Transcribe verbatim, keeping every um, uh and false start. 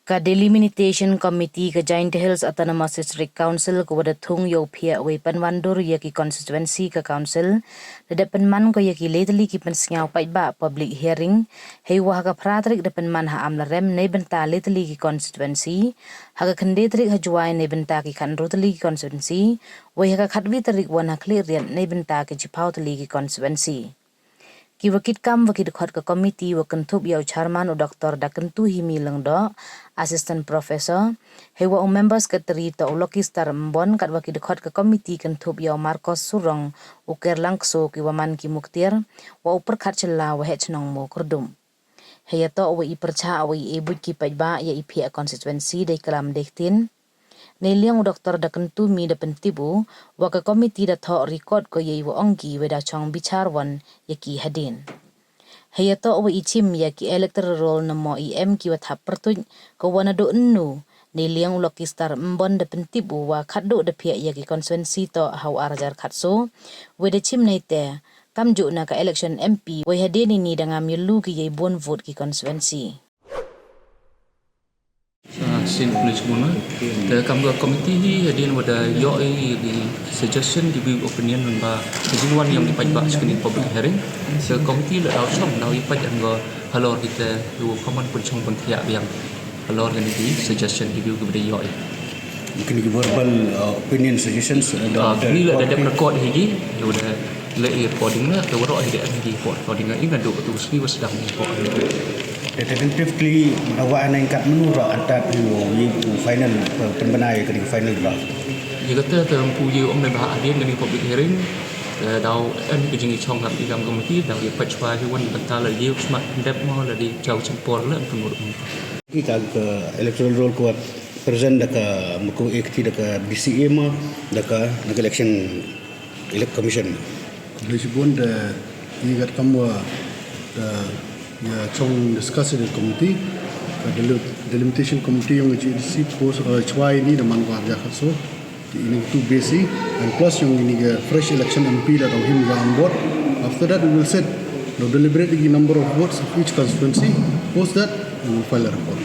Ka Delimitation Committee ka Jaintia Hills Autonomous District Council ka wa da thung yow phiah wei pynwandur ya ki constituency ka council, da dep pynman ko ya ki le tylli ki pynsngaw paidbah, public hearing, hei wa ha ka phra tarik da pynman ha Amlarem nei bynta le tylli ki constituency, ha ka khyndai tarik ha Jwai nei bynta ki khatynru tylli ki constituency, wei ha ka khatwi tarik wan ha Khliehriat nei bynta ki chiphaw tylli ki constituency. Ki wa kit kam wa ki dkhot ka committee wa kynthup ya u chairman u Doktor Dakyntu Himi Lyngdoh, Assistant Professor, hei wa u member secretary toh u Lucky Star Mbon, kat wa ki dkhot ka committee kynthup ya u Marcos Surong, u Kerlang Kso, ki wa man ki muktiar, wa u Pyrkhat Shylla wa heh chnong Mawkyrdup. Hei ya toh wa i pyrchah wa i e buit ki paidbah ya i phiah constituency dei klam dei ktien. Nei liang u Doktor Dakyntu Himi da pyntip u wa ka committee da thoh record ko ya i wa ong ki wei da chong bichar wan ya ki hadien. Hei ya toh wa i chim ya ki electoral roll namo i em ki wa thap pyrtuit ko wa na do nnu. Nei liang u Lucky Star Mbon da pyntip u wa khatduh da phiah ya ki constituency toh ha u ar hajar khatso, wei da chim nei te kamjuh na ka election M P, wei hadien ini da ngam yallu ki ya i bun vote ki constituency. Ah, sin pulis muna. Te kam ka committee hi hadien wa da yoh i ki suggestion, ki view, opinion, ba ka jingwan yong ki paidbah chkini public hearing. Te committee la daw chong daw i paidbah halor kita, yu common pun chong pun thiah biang halor kani ki suggestion, ki view ki wa da yoh i. Kini ki verbal, uh, opinion, suggestions, uh, Ah, da, kini la da dep record hi ki, yu da le i recording la, te waroh hi da em hi ki report recording la, i nga du tu sni wa sdang i report. Te tentatively, wa na ingkat menu ra antat yu, yu final, uh, pynbna ya kini ki final draft. Ya kata te pu yu ong le ba hadien kani public hearing, eh, daw em ki jingchong ngam i kam committee, daw ya pachwa hi wan bynta la yu smat dep mo la di jaw chimpor la pynmur. Ki ka, ka electoral roll ko present da ka mako ekti da ka B C A ma, da ka, da ka election, elect commission. Lei chibun da i gat kam wa da ya chong discuss da committee, ka delu-, delimitation committee yong G D C post, uh, chwa ini da man ko ar hajar khatso. Ini tu basic, and plus yong ini ka fresh election M P la daw him ya on board. After that, we will set, daw deliberate the number of votes of each constituency. Post that, we will file a report.